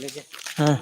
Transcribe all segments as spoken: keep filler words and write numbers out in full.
ᱦᱮᱸ᱾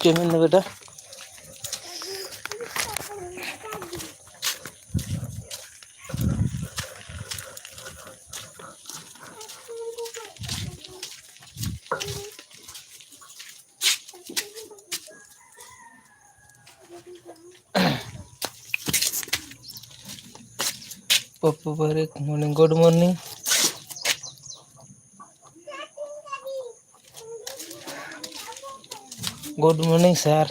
ᱪᱮᱫ ᱢᱮᱱᱫᱟ ᱵᱮᱴᱟ? Popo Barik, morning, good morning. Good morning, sir.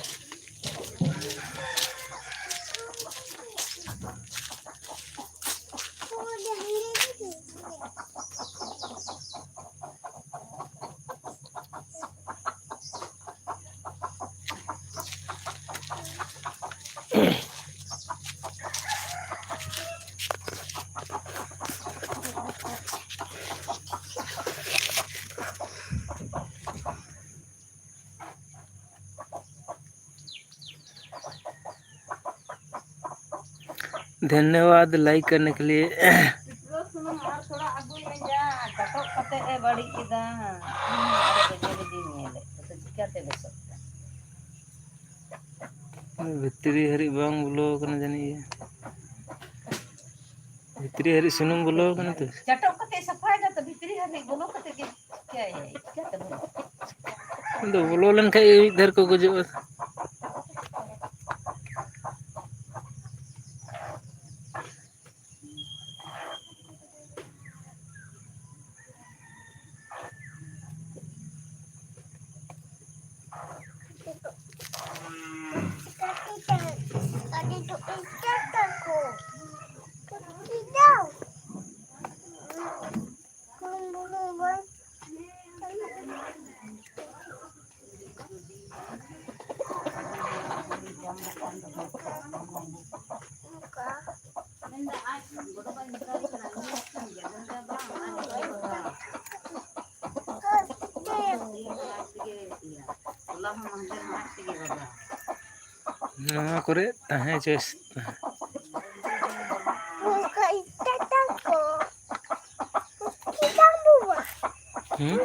धन्यवाद लाइक करने के लिए। ᱯᱤᱴᱨᱳᱞ ᱥᱩᱱᱩᱢ ᱟᱨ ᱛᱷᱚᱲᱟ ᱟᱹᱜᱩᱭ ᱢᱮ ᱭᱟ, ᱪᱟᱴᱚᱜ ᱠᱟᱛᱮ ᱮ ᱵᱟᱹᱲᱤᱡ ᱮᱫᱟ᱾ ᱤᱧ ᱦᱚᱸ ᱟᱨᱚ ᱵᱮᱡᱮ ᱵᱮᱡᱮᱧ ᱧᱮᱞᱮᱫ ᱠᱚ, ᱛᱚ ᱪᱤᱠᱟᱹᱛᱮ ᱵᱮᱥᱚᱜ ᱠᱟᱱᱟ? ᱵᱷᱤᱛᱨᱤ ᱦᱟᱹᱨᱤᱡ ᱵᱟᱝ ᱵᱚᱞᱚ ᱟᱠᱟᱱᱟ ᱡᱟᱹᱱᱤᱡ ᱭᱟ᱾ ᱵᱷᱤᱛᱨᱤ ᱦᱟᱹᱨᱤᱡ ᱥᱩᱱᱩᱢ ᱵᱚᱞᱚ ᱟᱠᱟᱱᱟ ᱛᱚ᱾ ᱪᱟᱴᱚᱜ ᱠᱟᱛᱮ ᱥᱟᱯᱷᱟᱭ ᱫᱟ ᱛᱚ, ᱵᱷᱤᱛᱨᱤ ᱦᱟᱹᱨᱤᱡ ᱵᱚᱞᱚ ᱠᱟᱛᱮ ᱜᱮ ᱪᱤᱠᱟᱹᱭᱟᱭ? ᱪᱤᱠᱟᱹᱛᱮ ᱵᱚᱞᱚ? ᱟᱫᱚ ᱵᱚᱞᱚ ᱞᱮᱱᱠᱷᱟᱡ ᱜᱮ ᱢᱤᱫ ᱫᱷᱟᱨ ᱠᱚ ᱜᱩᱡᱩᱜᱼᱟ᱾ ᱱᱚᱣᱟ ᱠᱚᱨᱮ ᱛᱟᱦᱮᱸ ᱪᱚᱭᱮᱥ ᱛᱟᱦᱮᱸ᱾ ᱦᱩᱸ?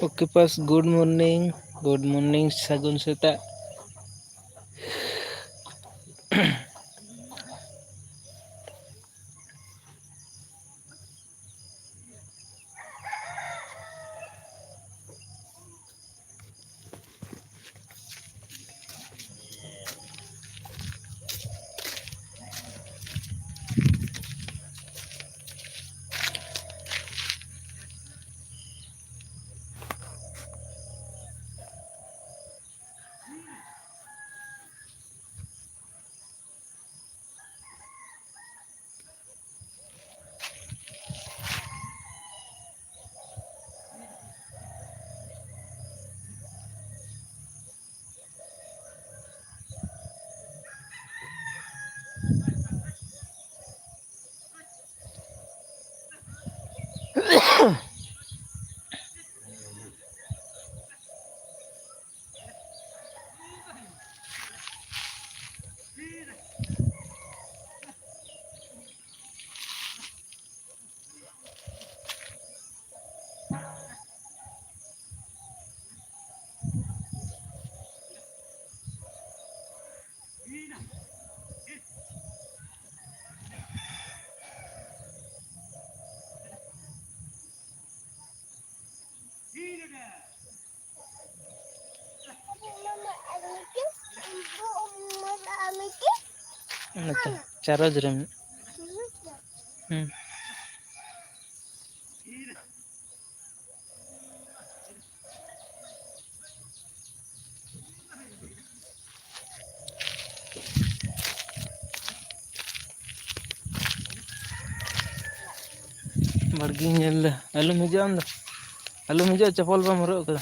Okay, first, good morning. Good morning, ᱥᱟᱹᱜᱩᱱ ᱥᱮᱛᱟᱜ᱾ ᱚᱱᱟᱛᱮ ᱪᱟᱨᱚᱡᱽ ᱨᱮ ᱢᱮᱱᱟᱜᱼᱟ᱾ ᱦᱩᱸ᱾ ᱵᱟᱲᱜᱮᱧ ᱧᱮᱞ ᱫᱟ᱾ ᱟᱞᱚᱢ ᱦᱤᱡᱩᱜᱼᱟ ᱟᱢ ᱫᱚ᱾ ᱟᱞᱚᱢ ᱦᱤᱡᱩᱜᱼᱟ, ᱪᱟᱯᱚᱞ ᱵᱟᱢ ᱦᱚᱨᱚᱜ ᱠᱟᱫᱟ᱾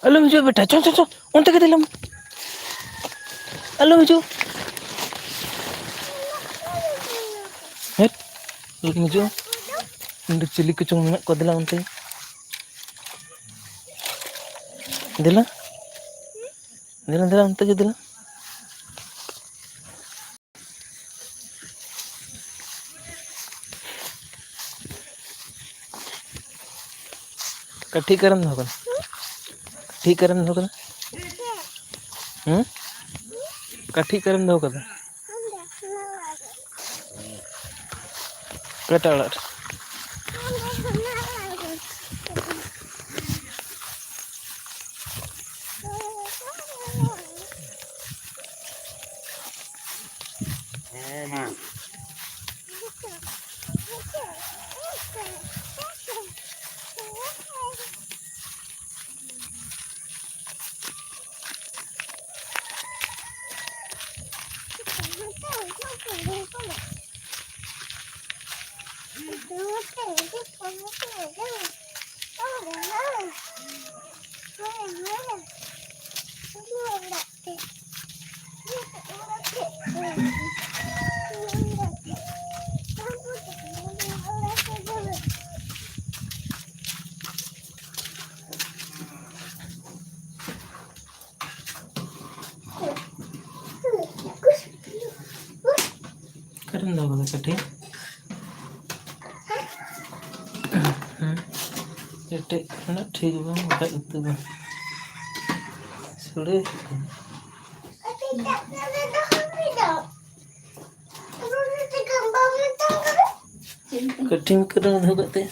ᱟᱞᱚᱢ ᱦᱤᱡᱩᱜᱼᱟ ᱵᱮᱴᱟ, ᱪᱚ, ᱪᱚ, ᱪᱚ, ᱚᱱᱛᱮ ᱜᱮ ᱫᱮᱞᱟᱢ᱾ ᱟᱞᱚᱢ ᱦᱤᱡᱩᱜ᱾ ᱦᱮᱴ, ᱟᱞᱚᱢ ᱦᱤᱡᱩᱜᱼᱟ᱾ ᱚᱸᱰᱮ ᱪᱤᱞᱤ ᱠᱚᱪᱚᱝ ᱢᱮᱱᱟᱜ ᱠᱚᱣᱟ, ᱫᱮᱞᱟ ᱚᱱᱛᱮ᱾ ᱫᱮᱞᱟ᱾ ᱫᱮᱞᱟ, ᱫᱮᱞᱟ, ᱚᱱᱛᱮ ᱜᱮ ᱫᱮᱞᱟ᱾ ᱠᱟᱹᱴᱷᱤ ᱚᱠᱟᱨᱮᱢ ᱫᱚᱦᱚ ᱠᱟᱫᱟ? ᱠᱟᱹᱴᱷᱤ ᱚᱠᱟᱨᱮᱢ ᱫᱚᱦᱚ ᱠᱟᱫᱟ? ᱦᱩᱸ? ᱠᱟᱹᱴᱷᱤ ᱚᱠᱟᱨᱮᱢ ᱫᱚᱦᱚ ᱠᱟᱫᱟ? ᱚᱠᱟᱴᱟᱜ ᱚᱲᱟᱜ ᱨᱮ? ᱚᱠᱟᱨᱮᱢ ᱫᱚᱦᱚ ᱠᱟᱫᱟ ᱠᱟᱹᱴᱷᱤ? ᱦᱮᱸ? ᱮᱴᱮᱫ ᱨᱮᱱᱟᱜ ᱴᱷᱤᱠ ᱵᱟᱝ, ᱵᱟᱠᱷᱟᱡ ᱩᱛᱩ ᱵᱟᱝ ᱥᱩᱲᱟᱹ ᱦᱩᱭᱩᱜ ᱠᱟᱱᱟ᱾ ᱠᱟᱹᱴᱷᱤ ᱚᱠᱟᱨᱮᱢ ᱫᱚᱦᱚ ᱠᱟᱜ ᱛᱮ?